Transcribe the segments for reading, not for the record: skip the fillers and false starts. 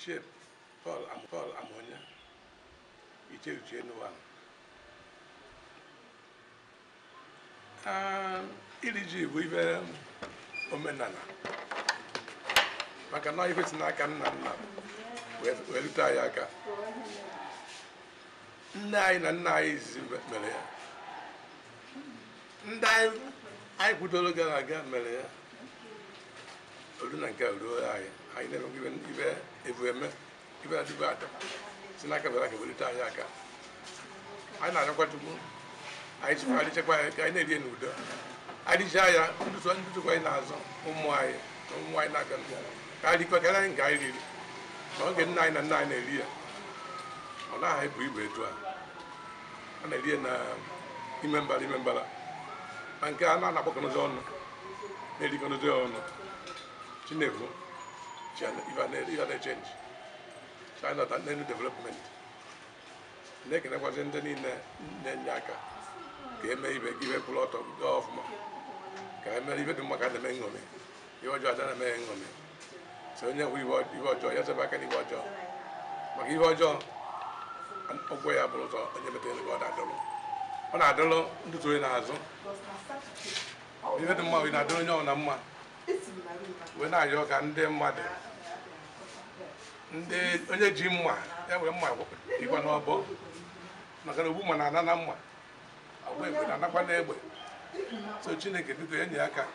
Ichie Paul Paul Amonya, Ichie Uche Enuwa. Iri ji bụ ife omenala maka na ife si n'aka nna nna wee rute anyị aka. Nne anyị na nna anyị izizi mere ya, ndị anyị kwudoro gara aga mere ya, olu na nke ruo anyị, anyị na-eme ife ebu eme ife na-adịbe atọ si n'aka bịara ka welite anyị aka. Anyị na-arịọkwa Chukwu anyị chekwa anyị chekwa ya ka anyị na-eri n'udo. Anyị richaa ya, ndị sokwa anyị na-azụ ụmụ anyị na ụmụ anyị na-abịa ka anyị rikwa karịa nke anyị riri. Ma oge nna anyị na nna anyị na-eri ya, ọ naghị ebu ibu etu a. A na-eri ya na ime mbara ime mbara, ma nke a na-agbakọnụzi ọnụ na-erikọnụzi ọnụ. Chinefu ife na-echenji China na development na-ekenekwazi ndị niile na-enye aka ka eme ibe ka ibe kwụrụ ọtọ gaa ọfụma, ka emere ibe dị mma ka a na-eme nṅomi, ihe ọjọọ ada na-eme nṅomi. So onye hụ ihe ọjọọ ya sebe aka n'ihe ọjọọ, maka ihe ọjọọ ụgwọ ya bụrụ ụzọ onye metere ka ọ na-adọrọ, ọ na-adọrọ ndị sonye n'azụ. Ihe dị mma na-adọrọ onye ọbụla mma, wee na-ayọ ka ndị mmadụ, ndị onye ji mma ya were mma ịgwa n'ọbọ, maka na ogbu ma na-ana na mma, agba egbe na-anakwa n'egbe. So Chineke biko ya nye aka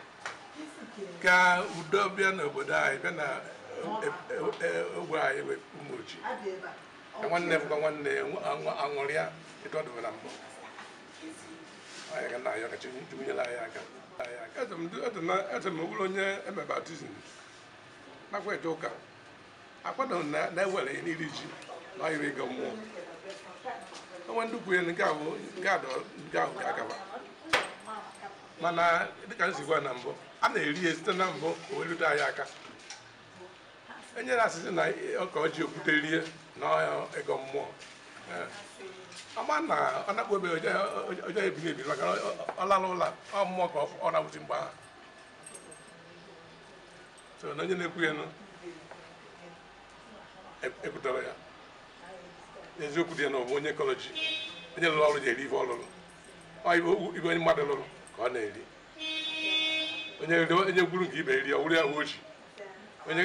ka udo bịa n'obodo anyị, bịa na ogbe anyị Ụmụochi. Ka nwanne bụkwa nwanne aṅụrịa etu ọ dịbụ na mbụ. Anyị ga na-ayọ ka Chukwu nyere anyị aka. Eze m bụrụ onye eme baptizim nakwa eje ụka, akwadoghị na ewere ya n'iri ji na ọyịrị ịga mmụọ. Onwe ndị kwuye nke ahụ nke ahụ ga-agaba, mana dịka m si gwa na mbụ, a na-eri ya site na mbụ o wee rute anyị aka. Enyere asịsị na ọka ọjị okwute rie na ịgọ mmụọ, ama na ọ na-akpọ ebe ọjọọ ebili ebili, maka ọ lara ụla ọ mmụọ ka ọ na-awụzi mgbe ahụ. So na onye na-ekwu ya nụ ekwutara ya eziokwu dị ya na ọ bụ onye ekọlọji, onye lụrụ ọrụ ji eri ife ọ lụrụ, ọ ibe onye mmadụ lụrụ ka ọ na-eri. Onye gwuru nke ibe eri, ọ wụrụ ya ochi, onye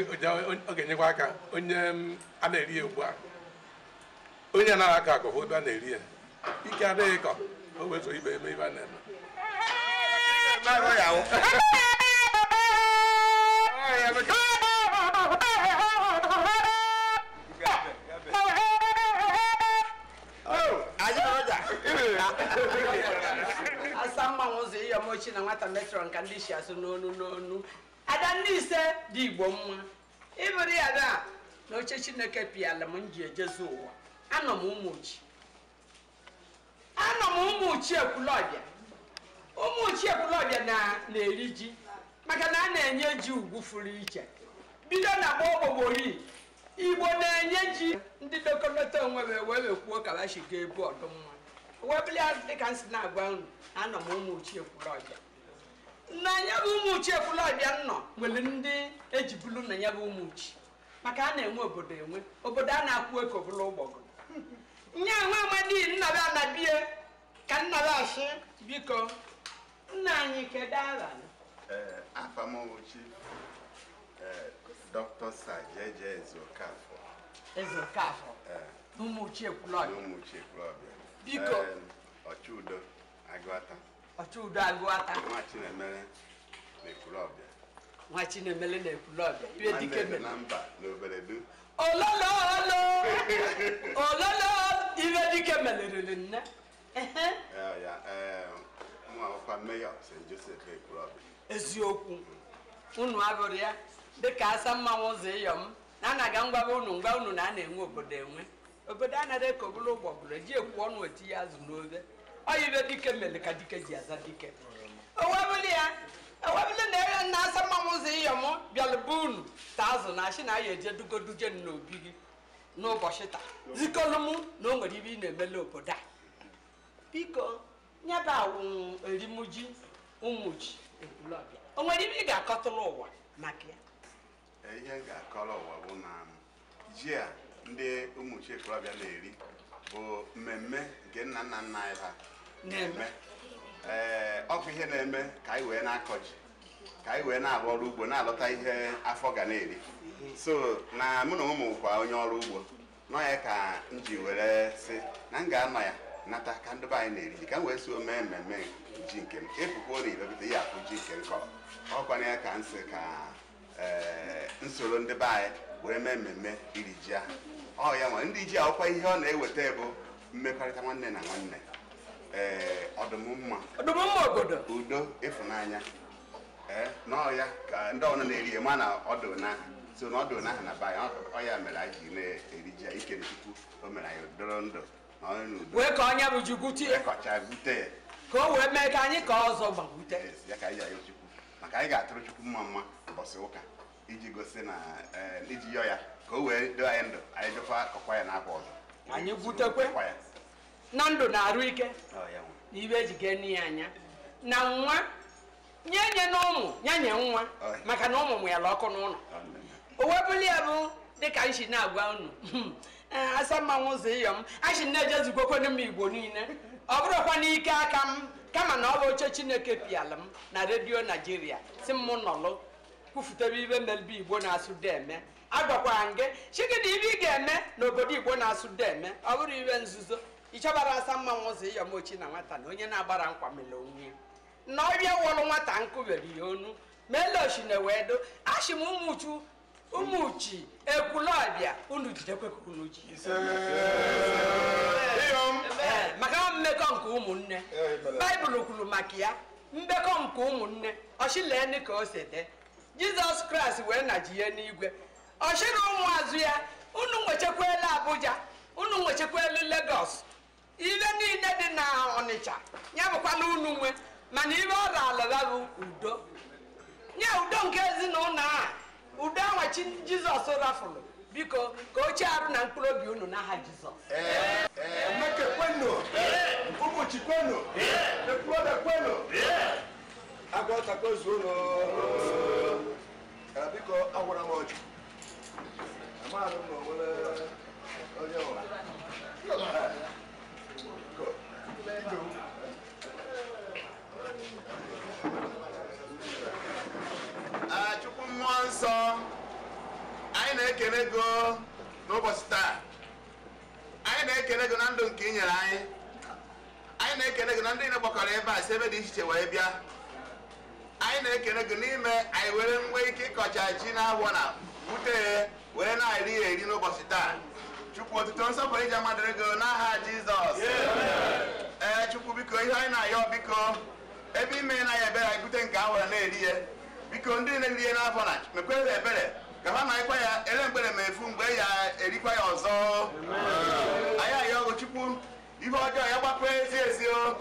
ọ ga-enyekwa aka onye a na-eri ya ugbu a, onye anaghị aka akọ ebe a na-eri ya ike adịghị ka o wee so ibe eme ibe a na-eme. Asa mmanwụ ụzọ ịyọmochi na nwata metro nka ndị si asụ n'onu n'onu. Ada ndị ise dị Igbo mma, ịbụrụ ya da na oche Chineke pịala m ji ejezu ụwa. Anọ m Ụmụochi, anọ m Ụmụochi Ekwulọbịa. Ụmụochi Ekwulọbịa na-eri ji, maka na a na-enye ji ugwu furu iche. Bido na gboo Igbo na-enye ji ndị dokọlọta onwe wee wee kwuo ka ha si ga ebu ọdụmma. Wee bụrụ ya dịka m si na-agwa unu, anọ m Ụmụochi Ekwulọbịa. Na ya bụ Ụmụochi Ekwulọbịa nọ nwere ndị ejibulu na ya bụ Ụmụochi, maka a na-enwe obodo enwe obodo a na-akwụ eko bụla ụgbọgụrụ. Nya nwa amadi nnaba anabie ka nnaba asị biko nna anyị kedu aha? Afa m Chief Dr. Sir J.J. Ezeokafor. Ezeokafor Ụmụochi Ekwulọbịa. Ụmụochi Ekwulọbịa. Biko Ọchụudo Agụata. Ọchụudo Agụata. Nwa Chinemere na Ekwulọbịa. Nwa Chinemere na Ekwulọbịa. Ibe dike mere na mba n'Oberedu. Olololo ololo ibe dike mereriri nne. Ya mụ akwụkwọ Mayor St. Joseph Ekwulọbịa. Eziokwu unu abụrụ ya dịka asa mmanwụ ụzọ ịyọm na anaga ngwaba unu ngwa unu na a na-enwe obodo enwe obodo anaghị ka obụla ụgbọgụrụ eji ekwu ọnụ etinye azụ n'obe. Ọ ibe dike mere ka dike ji aza dike. Owebụli ya ewebụli na ere na asa mmanwụ ụzọ ịyọm bịara bụ unu taa azụ na achị na aya eje dugoduje n'obi gị n'ụbọchị taa zikọlụ mụ na o nwere ibe ị na-emele obodo a. Biko nyaba awụ erimuji Ụmụochi Ekwulọbịa, o nwere ibe ị ga-akọtụrụ ụwa maka ya? Ihe m ga-akọrọ ụwa bụ na Ji a ndị Ụmụchi Ekwulọbịa na-eri bụ mmemme nke nna nna nna anyị ha na-eme. Ee, ọ bụ ihe na-eme ka anyị wee na-akọ ji, ka anyị wee na-arụ ọrụ ugbo, na-alọta ihe afọ ga na-eri. So na mụ na ụmụ kwa onye ọrụ ugbo nọ ya ka m ji were sị na m ga-anọ ya nata ka ndị be anyị na-eri ji, ka m wee so mee mmemme ji nke m. Efukwuo na irogide ya afụ ji nke m kọrọ. Ọkwana ya ka m sị ka nsoro ndị be anyị were mee mmemme iri ji ahụ. Ọ ya nwe ndị ji akwụkwọ ihe ọ na-eweta bụ mmekọrịta nwanne na nwanne, ee, ọdụmma obodo, udo, ịfụnanya. Ee, nọọ ya ka ndị ọbụla na-eri ya ma na ọdụ n'aha so na ọdụ n'aha na be anyị. Ọ ya mere anyị ji na-eri ji a, ikele Chukwu o mere anyị dọrọ ndụ na onye n'udo wee ka onye bụ ji gwute ya, kọcha gwute ya, ka o wee mee ka anyị ka ọzọ gbagwute. Ya ka anyị ji ayọ Chukwu, maka anyị ga-atụrụ Chukwu mma mma ụbọchị ụka iji gosi na iji yọọ ya ka o wee doo anyị ndụ, anyị dịkwa kọkwa ya n'akwa ọzọ, anyị gwutekwe na ndụ na arụ ike na ibe eji gee ya anya na nwa nye nye na ụmụ ya nye nwa, maka na ụmụ mụyara ọkụ n'ụlọ. O wee bụrụ ya bụ dịka nshi na-agwa unu asa mmanwụ ụzọ ịyọ m achị na-ejezugokwanụ m Igbo niile, ọ bụrụkwa n'ike aka m, kama na ọ bụ oche Chineke pịala m na redio Naijiria si m nọlụ kwufutere ibe melbe Igbo na-asụ deme. Agwakwara m gị chigide ibe ị ga-eme n'obodo Igbo na-asụ deme, ọ bụrụ ibe nzuzo ịchọbara asa mmanwụ ụzọ ịyọ m ochi na nwata na onye na-agbara nkwa mere onwe ya na ọbịa wọrụ nwata nkụbere ya onu ma eloshina wee do achị m ụmụchu Ụmụchi Ekwulọbịa unu jidekwe ka unu ji maka mmekọ nke ụmụnne. Baịbụl kwuru maka ya, mmekọ nke ụmụnne ọchịleni ka o si dị. Jizọs Kraịst wee na ji ya n'igwe ọchịrị ụmụazụ ya, unu nwechekwela Abuja, unu nwechekwela Lagos, ibe niile dị na Ọnịcha ya bụkwala unu nwe, mana ibe ọ ralala bụ udo, nye udo nke ezinụlọ a, udo anwachi Jizọs rafụrụ. Biko ka ochie arụ na mkpụrụ obi unu n'aha Jizọs. Emeke kwenu, Ụmụchi kwenu, Ekwulọbịa kwenu, Agụata kwezuonu. Biko agwara m ọjị, amaghị m na o nwere onye ọbụla. Chukwu mmụọ nsọ, anyị na-ekele gị n'ụbọchị taa. Anyị na-ekele gị na ndụ nke ị nyere anyị. Anyị na-ekele gị na ndị gbakọrọ ebe a si ebe dị iche iche wee bịa. Anyị na-ekele gị n'ime anyị were nwee ike ịkọcha ji na-awọ na gwute ya were na-eri ya eri n'ụbọchị taa. Chukwu otuto nsọpụrụ ije madịrị gị n'aha Jizọs. Ee Chukwu biko ihe anyị na-ayọ biko ebe ime na ya ebere anyị gwute nke awara na-eri ya. Biko ndị na-eri ya n'afọ na mekwere ebere ka ha na-ekwa ya ele mgbere ma efu mgbe ya erikwa ya ọzọ. Anyị ayọ Chukwu ihe ọjọọ ya gbapụ ezi ezi o.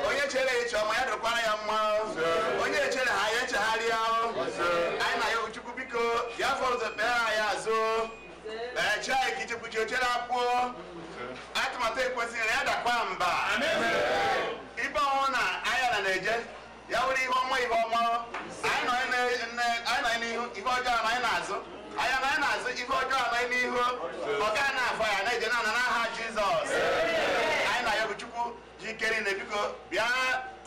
Onye chere ya iche ọma ya dịkwara ya mma. Onye echere ha ya echegharịa o. Anyị na-ayọ Chukwu biko ya afọ ụzọ kpere anyị azụ. Ee, chi anyị ka ichekwuchi ochere akwụọ. Atụmatụ ekwesịrị ya dakwa mba. Ibe ọnwụ na anyị na na-eje ya were ihe ọma ihe ọma. Anyị nọ n'ihu ihe ọjọọ anyị na-azụ. Anyị anaghị na-azụ ihe ọjọọ anaghị n'ihu. Ọ gaghị na-afọ ya na-eje na n'aha Jizọs. Anyị na-ayọ bụ Chukwu ji ike niile biko bịa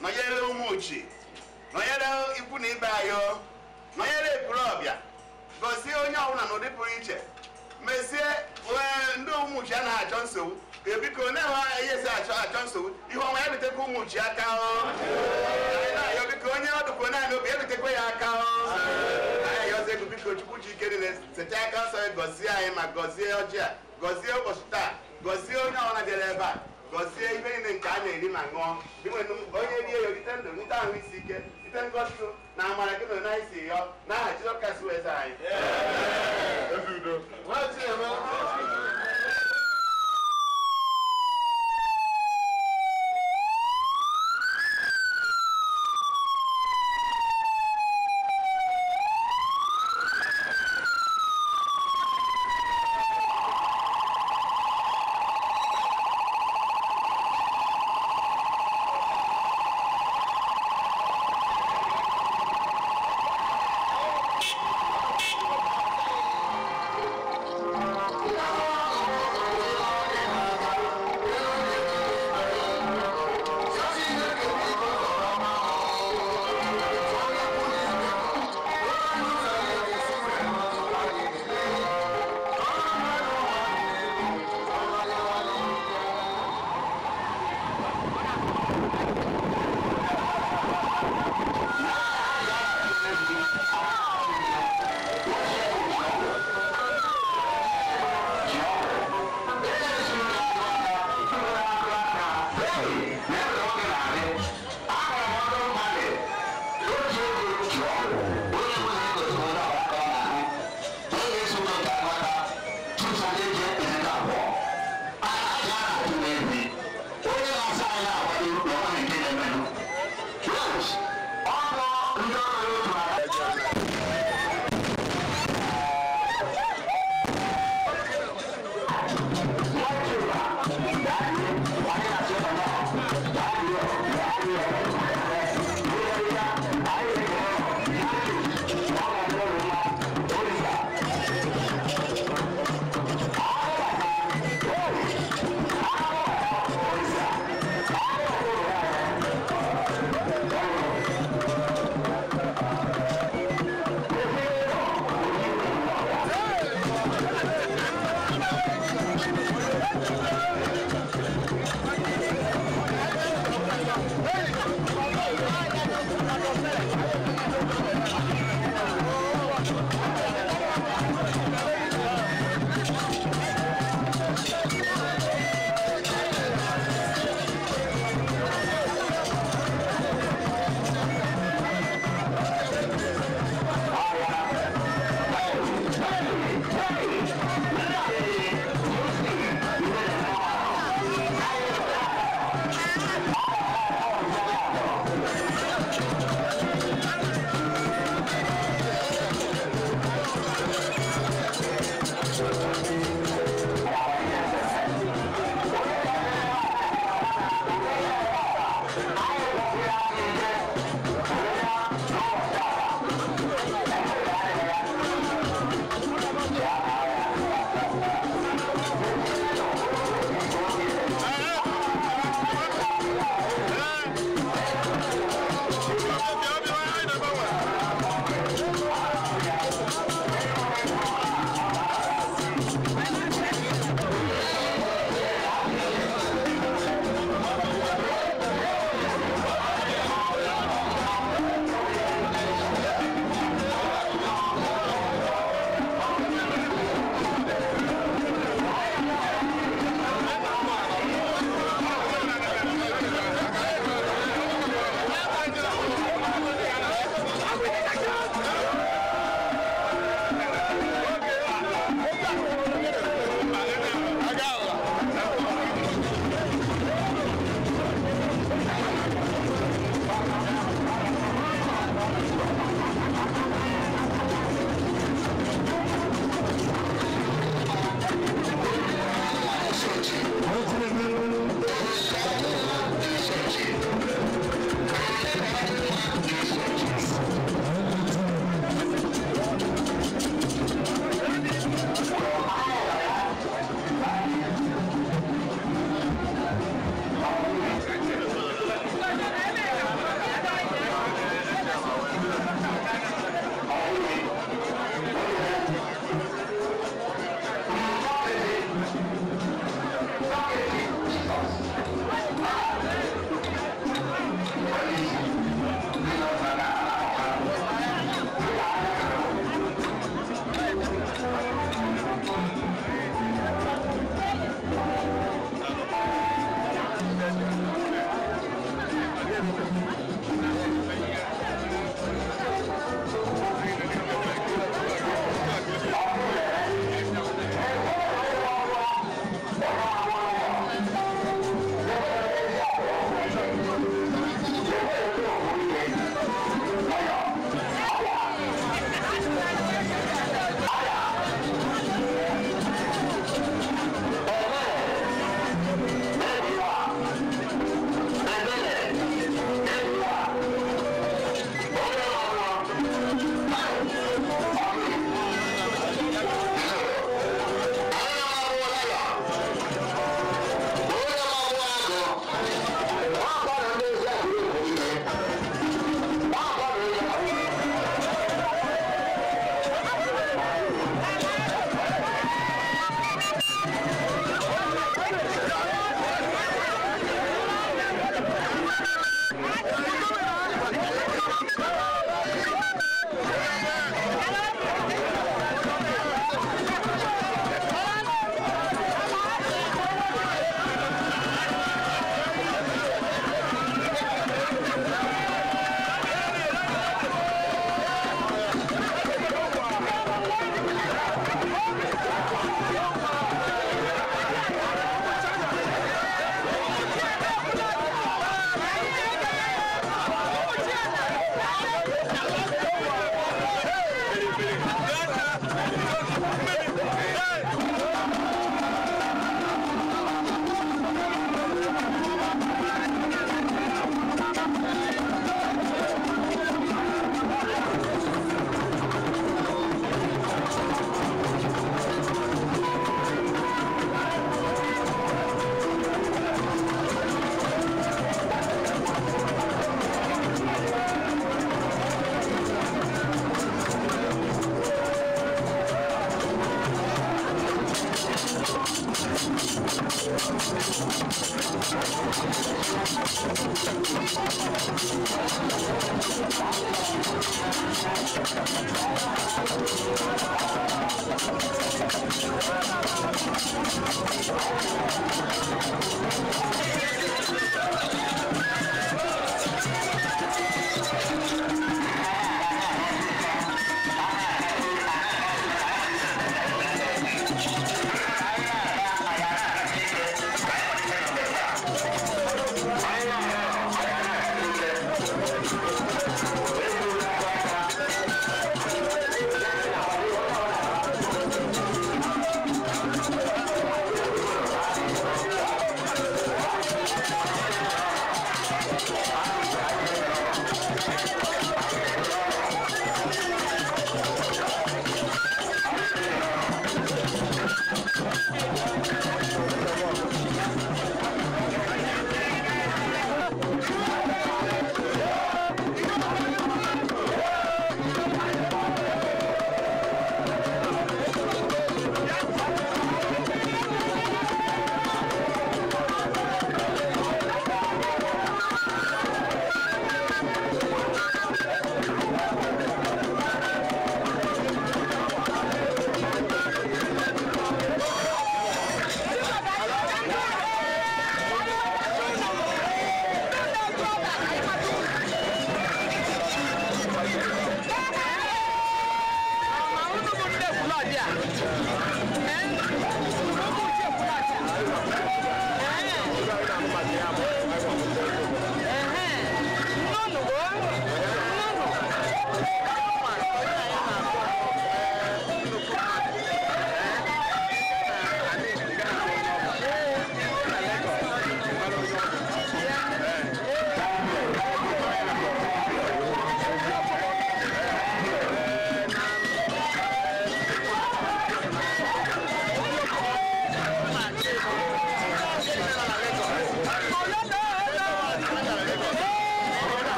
nọnyere Ụmụchi, nọnyere ikwu na ibe anyị, nọnyere Ekwulọbịa, gọzie onye ọbụla n'ụdị pụrụ iche. Mezie ndị Ụmụchi anaghị achọ nsogbu. Biko na-enwe ihe esi achọ nsogbu ihe ọnwa ya rutekwa Ụmụchi aka o. Anyị na-ayọ biko onye ọdụkwa naanị obi erutekwa ya aka o. Anyị ayọzie ego biko Chukwu ji ike niile sete aka nsọ ya gọzie anyị ma gọzie ọjị a, gọzie ụbọchị taa, gọzie onye ọbụla bịara ebe a, gọzie ihe niile nke a na-eri ma ṅụọ. Onye rie ya rite ndụ, rite ahụ isi ike, rite ngọzi na amara gị na anyị si yọọ n'aha Jizọs Kraịst wee eze anyị. Thank you. Hey!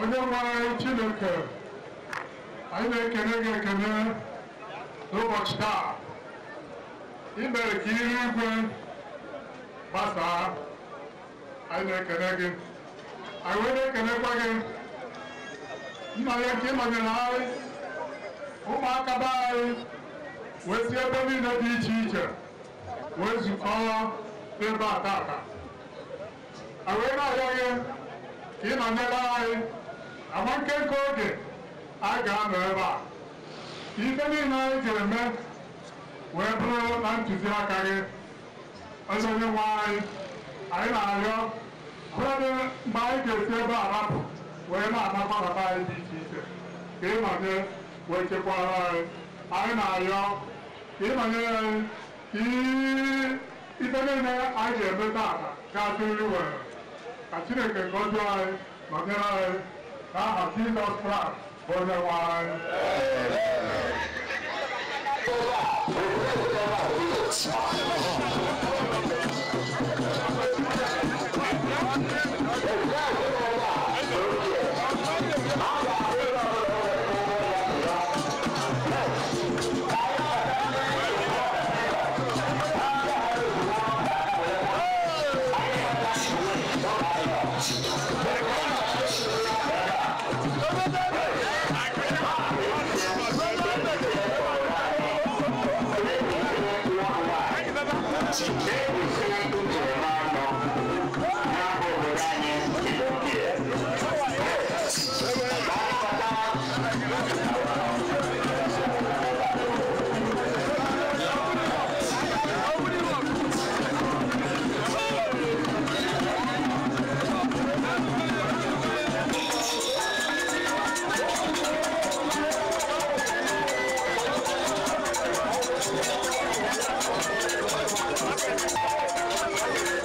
Onye nwe anyị Chineke, anyị na-ekele gị ekele n'ụbọchị taa. I mere ka iru igwe gbasaa, anyị na-ekele gị. Anyị wee na-ekelekwa gị nna ya nke ịnọnyere anyị, ụmụaka be anyị wee si ebe niile dị iche iche wee zukọọ n'ebe a taata. Anyị wee na-arịọ gị ka ị nọnyere anyị ama nkenke oge anyị ga-anọ ebe a. Ife niile anyị ga-eme wee bụrụ na ntụziaka gị. Onye nwe anyị, anyị na-arịọ bụrụ mgbe anyị ga-esi ebe a rapụ wee na-anakwabata anyị dị iche iche ka ị nọnye wee chekwara anyị. Anyị na-arịọ ka ị nọnyere anyị ka ife niile anyị ga-eme taata ga-atụrịrị were. Ka Chineke gọzie anyị, nọnyere anyị n'aha Jizọs Kraịst bụ onye nwe anyị. Thank you.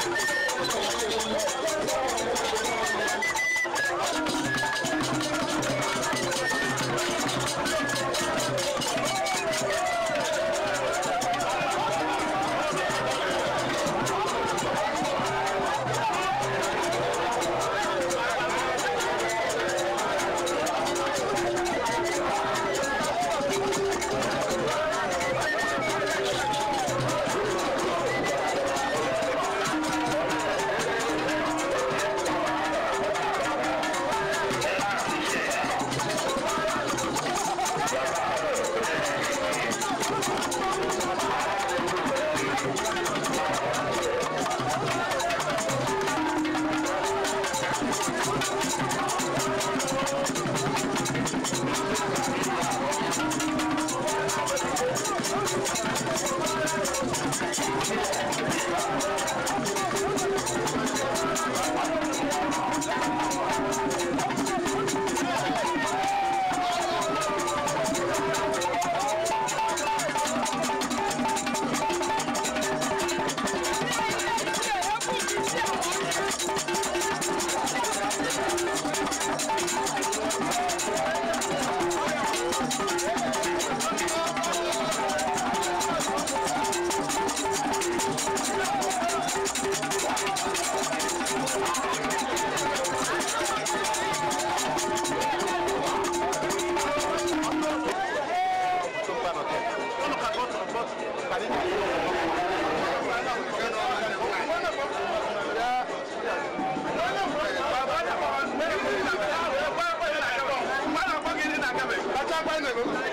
Thank you.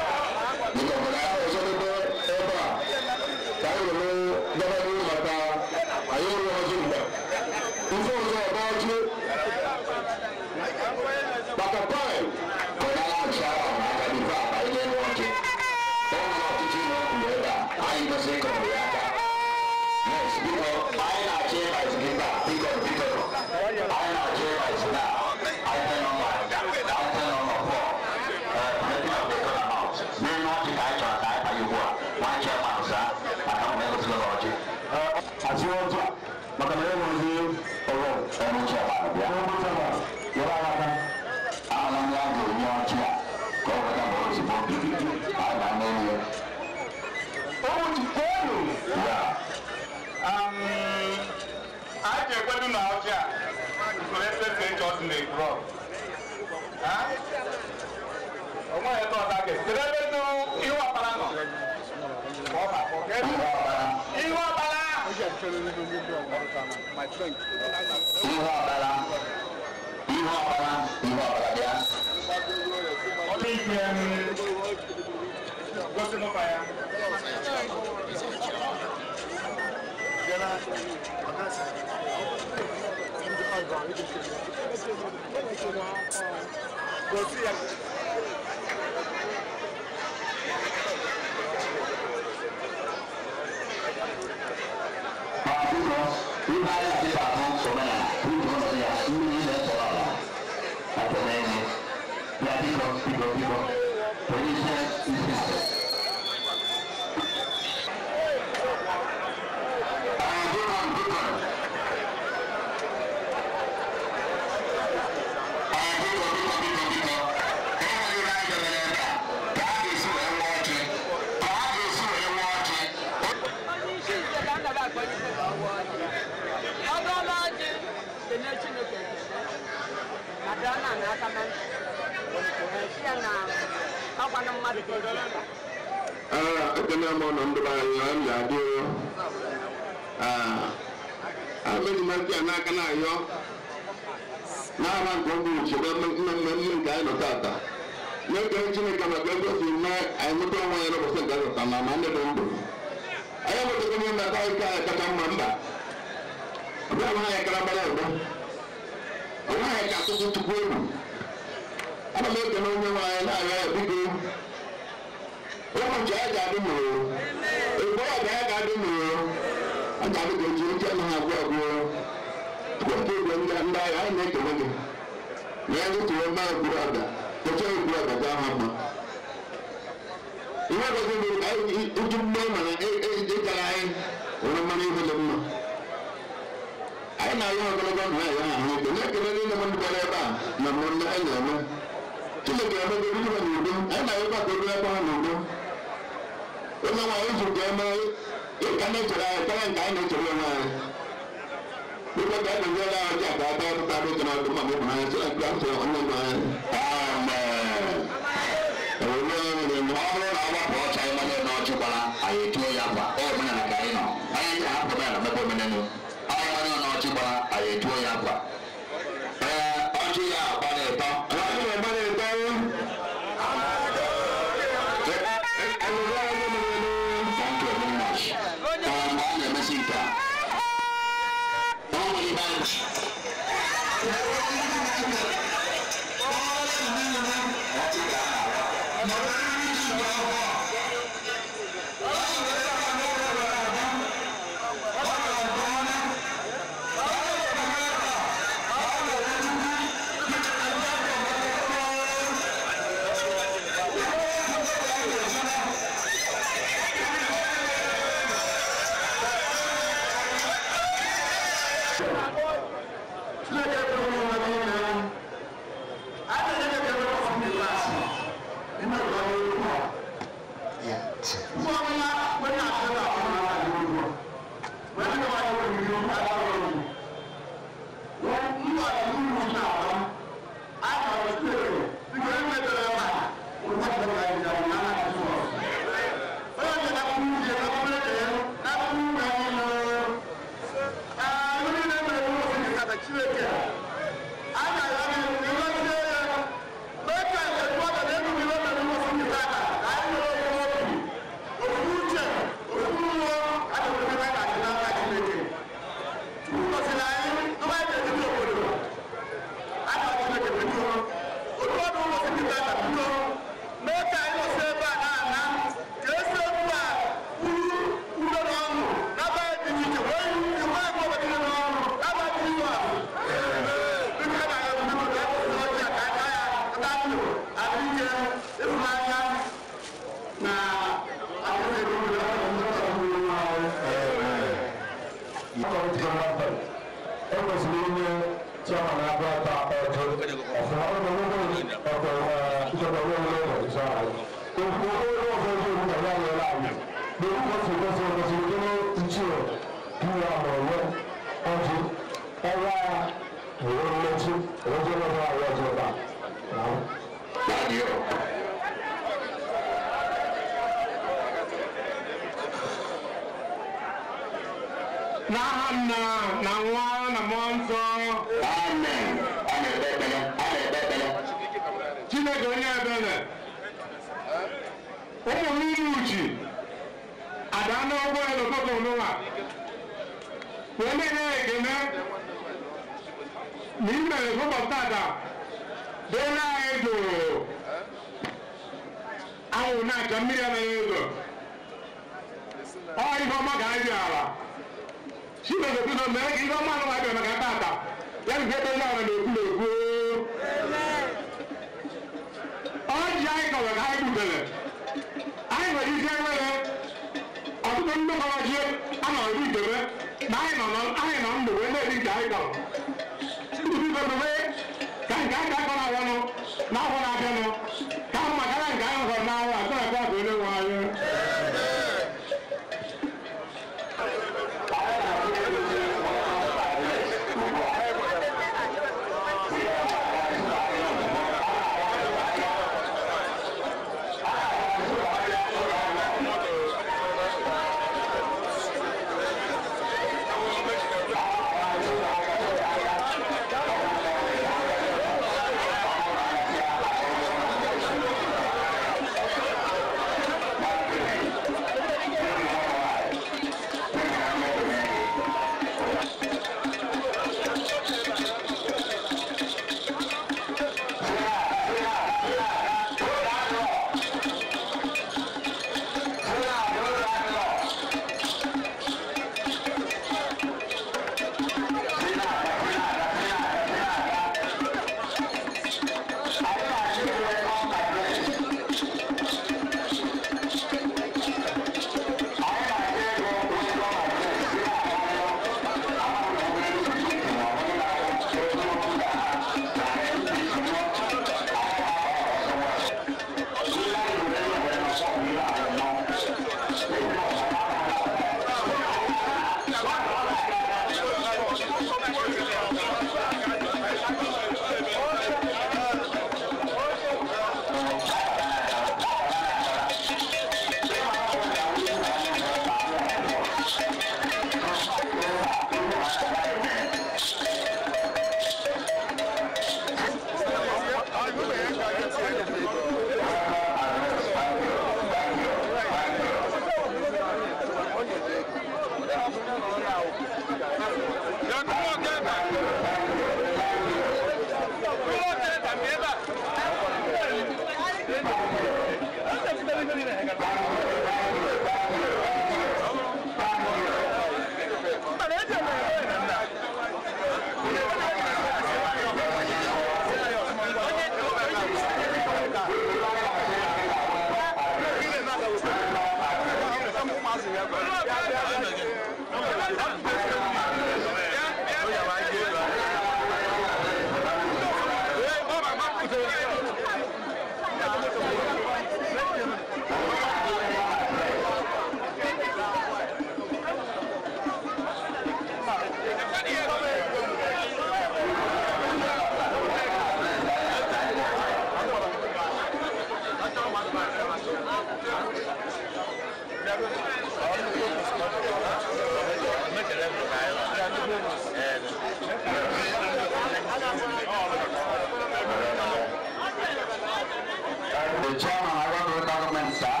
The chairman of the government, sir,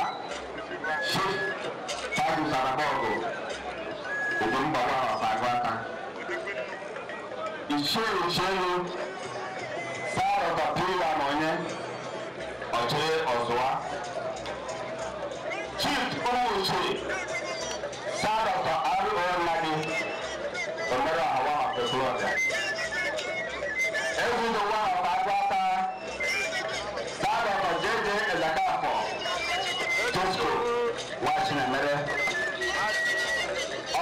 Chief Tagu Sarabogo, Ogunbawa of Agwata. Ichie Uchelu, Sir Dr. Pila Monye, Oje Ozua. Chief Umuchi, Sir Dr. Aru Nadi, Omero Hawa of the Florida. Every the one of Agwata, Sir Dr. JJ Ezakafo, Tosco, Wachinamere.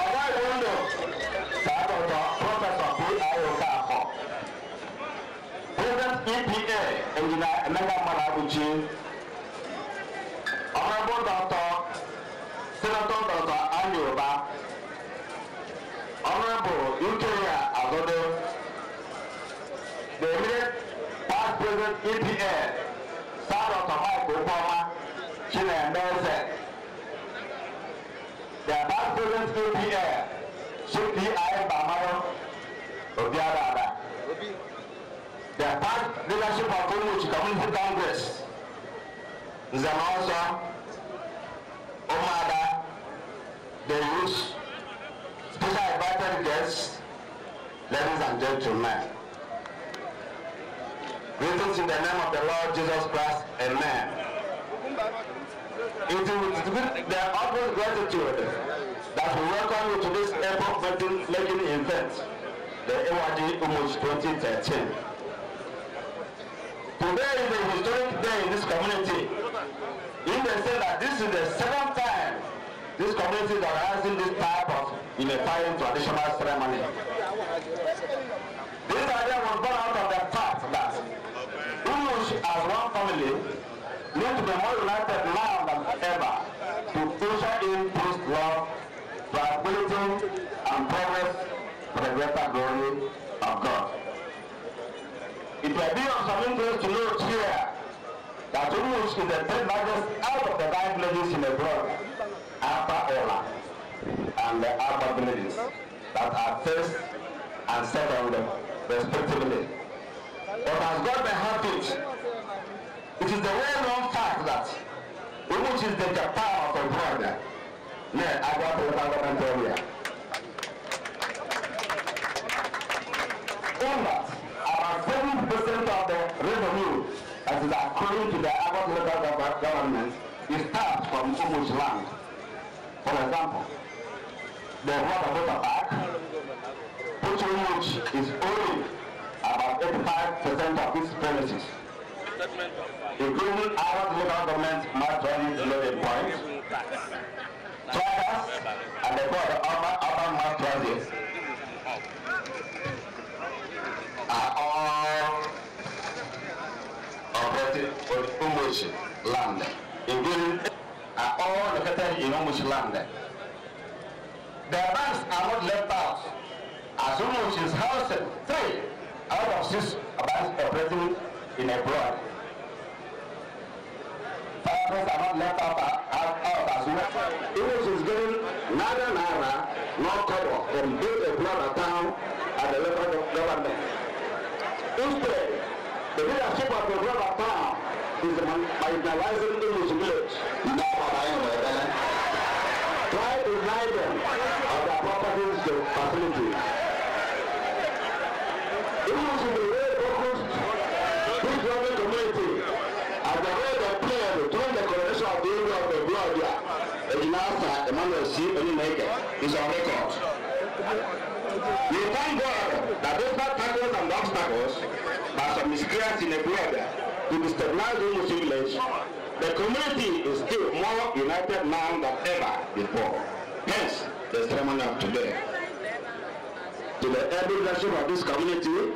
Ọ̀gá Iwondo, Sir Dr. Professor P.I. Okafo. President EPA, Engineer Emeka Madabuchi. Honorable Dr. Senator Dr. Anyoba. Honorable Ukeya Azodo. The immediate past President EPA, Sir Dr. Mike Obama, Chinemeze. The past President EPA, Chief D.I. Bamaro Obiadada. The past leadership of Umuchi Community Congress, Nzemaoso, Omada, the youth, special invited guests, ladies and gentlemen. Greetings in the name of the Lord Jesus Christ, amen. It is with the utmost gratitude that we welcome you to this epoch-making event, the Iwaji Umuchi 2013. Today is a historic day in this community. You may say that this is the second time this community is organizing this type of unifying traditional ceremony. This idea was born out of the fact that Umuchi as one family need to be more united now than ever to usher in peace, love, tranquility, and progress for the greater glory of God. It may be of some interest to note here that Umuchi is the third largest out of the 9 villages in the world, after Ola and the Alba villages that are first and second respectively. But as God may have it, it is the well-known fact that Umuchi is the Japan of the world near Agua local government area. In that, about 70% of the revenue that is accruing to the Agua local government is tapped from Umuchi land. For example, the Water Park, which Umuchi is owning about 85% of its premises, including our local government mass transit loading points, trackers, and the board of urban mass transit are all operated on Umuchi land, including are all located in Umuchi land. The banks are not left out, as Umuchi is housing 3 out of 6 banks operating in abroad. Farmers are not left out as well. Umuchi is getting neither naira nor kobo from both a blood town and the local government. Instead, the leadership of the global town is marginalizing Umuchi village. Try to deny them of their properties to facilities. Umuchi is a well-focused, peace-loving community, as the role they played during the coronation of the area of the Gloria, Ejinasa Emmanuel C. Onyeneke, is on record. We thank God that despite tackles and obstacles by some miscreants in the Gloria to destabilize Umuchi village, the community is still more united now than ever before. the ceremony of today. To the every leadership of this community,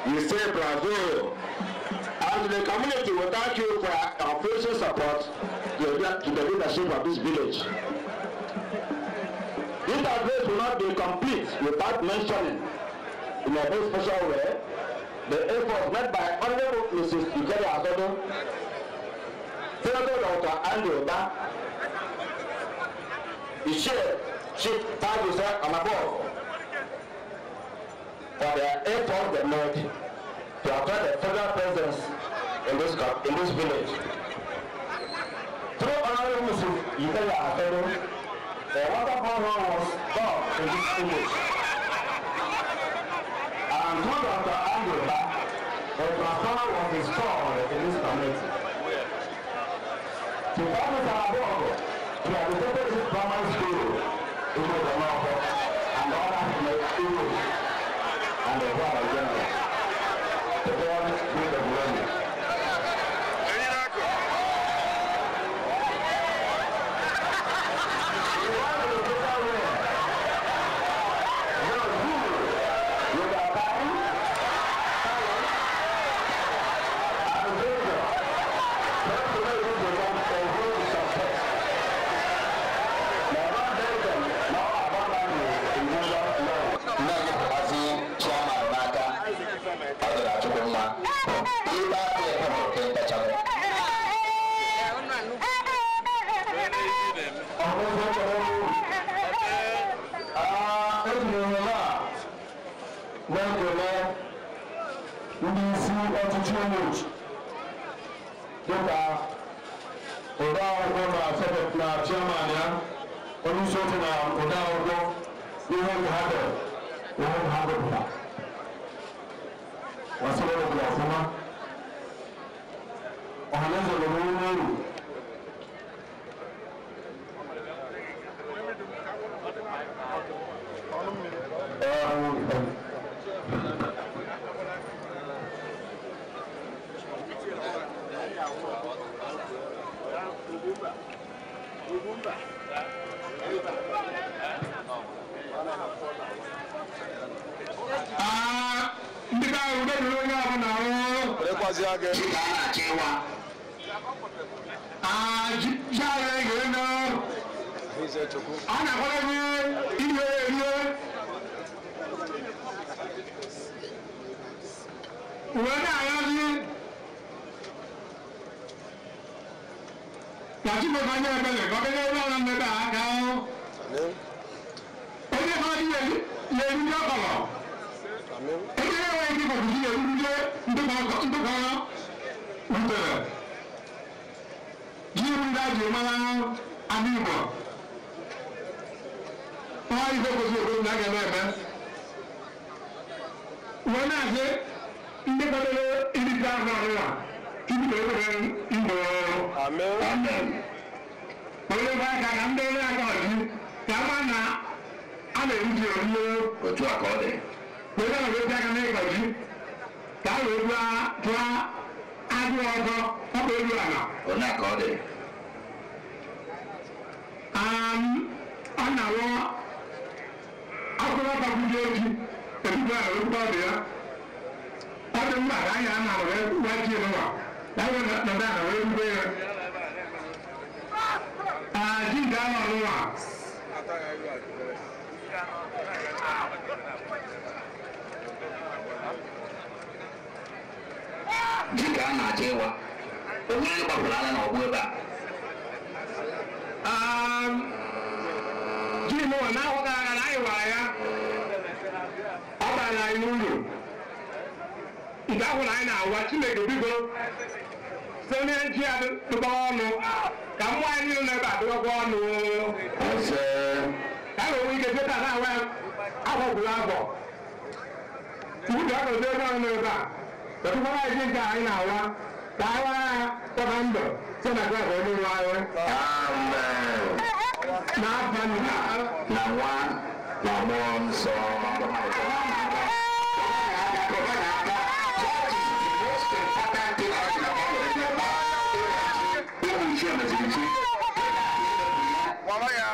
we say bravo. And to the community, we thank you for your official support to the leadership of this village. This address will not be complete without mentioning, in a very special way, the efforts made by Honorable Mrs. Ikere Azodo, Senator Dr. Andy Oba, Ichie Chief Tagusa Amabov, for their efforts they made to attract the federal presence in this village. Through Honorable Mrs. Ikere Azodo, a water borehole was dug in this village. And through Dr. Andrew Ba, a transformer was installed in this community. To Thomas Arabogo, he had visited his primary school in Odomoko and others in the school and the world in general. To God be the glory.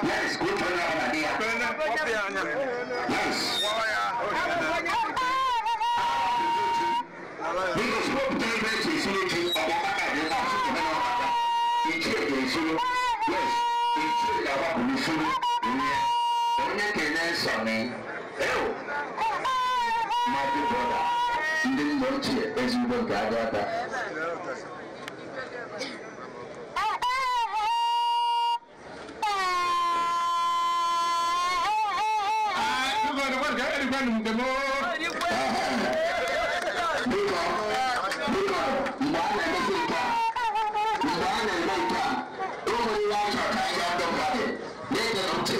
Yes, good. n'isuru. Yes, ichie ga-agbapụ n'isuru. Onye kene sọmi. Ew! My big brother, ndị nna ochie ezigbo nke agata. Biko, mgbe a na-emesi nke a, mgbe a na-eme nke a, o nwere ihe a chọrọ ka anyị gaa ndị mmadụ na-ege ntị.